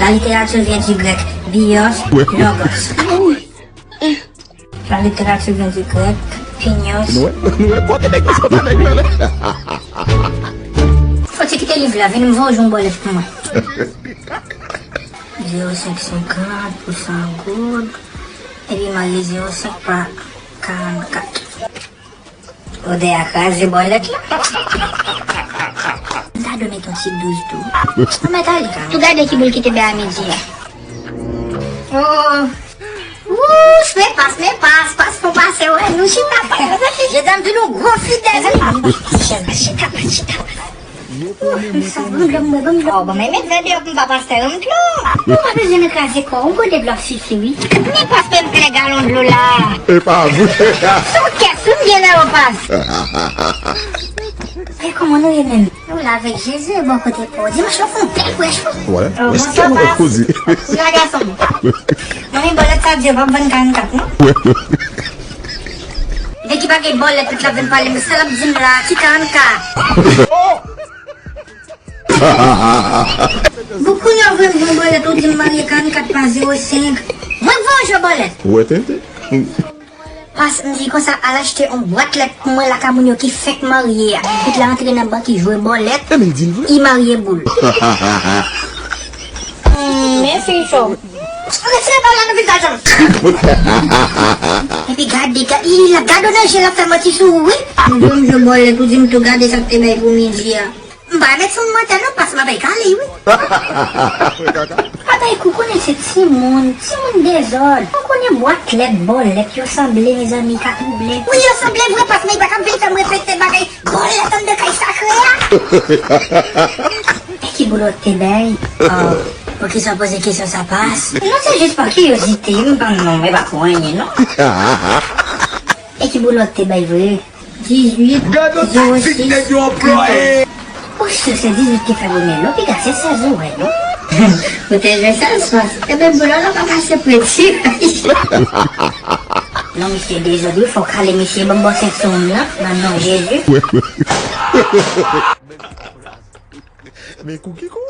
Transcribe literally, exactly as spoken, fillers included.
La littérature vient du grec bios, logos. La littérature vient du grec pinyos. Nou wè, nou wè kote nèg yo sot avèk yo la. Fò ti kite liv la, vin m voye yon bòlèt pou mwen. Zewo senk senkant pou san goud. Epi marye zewo senk pa karannkat. Odè a kraze bòlèt la. M ta dwe met yon ti douz tou. Ou mèt ale kanmenm. Tou gade ki boul ki te bay a midi a. Oh. Wouch, men pas, men pas, pas pou pase, wè, nou chita pa. Je dam di nou gwo fidèl. Chèz la, chita pa, chita pa. Sa bon, dlo mwen, bon, dlo. Oh, bon, men met vè deyò pou m pa pastè, m dlo. Ou pa bezwen nan kraze kò, ou gode dlo fifi, wi. Men pas, men m plè galon dlo la. E pa vre. Sou kès, ou m gen nan yon pas. E kòman nou ye menm? Nou la avèk Jezi, bò kote pa w. Dimanch lan fè yon bèl prèch, wi. Wè, oh, wè, bonsoir, pas. Ou la gason. Manmi, bòlèt sa di yo p ap vann karannkat, non? Wè. Nèg ki pa gen bòlèt, tout l ap vin pale, men sa l ap di m la, ki karannkat? Bon, kounye a w voye m yon bòlèt, ou di m marye karannkat pa zewo senk. Mwen k voye w jwe bòlèt. Wè, tenten. Pas, m di konsa, al achte yon bwat lèt pou mwen lakay moun yo ki fenk marye a. Tout la antre nan bank, li jwe bòlèt, li marye boul. Hmm, men fi cho. Retire pa w la nan vizaj ou. Epi gade, gade, li la gade w nan je, l ap fè manti sou ou, wi. M jwe, m jwe bòlèt, ou di m tou gade sa k te bay pou midi a. M pa mèt sou mantè non, pas m ap kale, wi. Bagay kou konnen se timoun, timoun dezòd. Ou konnen bwat lèt, bòlèt, yo sanble, mezanmi, ka twouble. Wi, yo sanble vre, pas, men li pa t ap vin fè m repete bagay bòlèt anndan kay sakre a. E ki boulòt te bay? Oh, poukisa w poze kesyon sa, pas? Non, se jis pa kiryozite, m pa, non, e pa pou anyen, non. E ki boulòt te bay vre? Dizuit zewo sis. Gade yon taktik nèg yo anplwaye. Ou si se dizuit ki fè premye lo, piga se sèz ou wè, non? Ou te jwe sèz, pas. Ebyen, boulòt la pa pase preti. Non, misye dezòd, wi, fò w kale misye, ban m bò sentyon m nan, nan non Jezi. Men kou ki kou.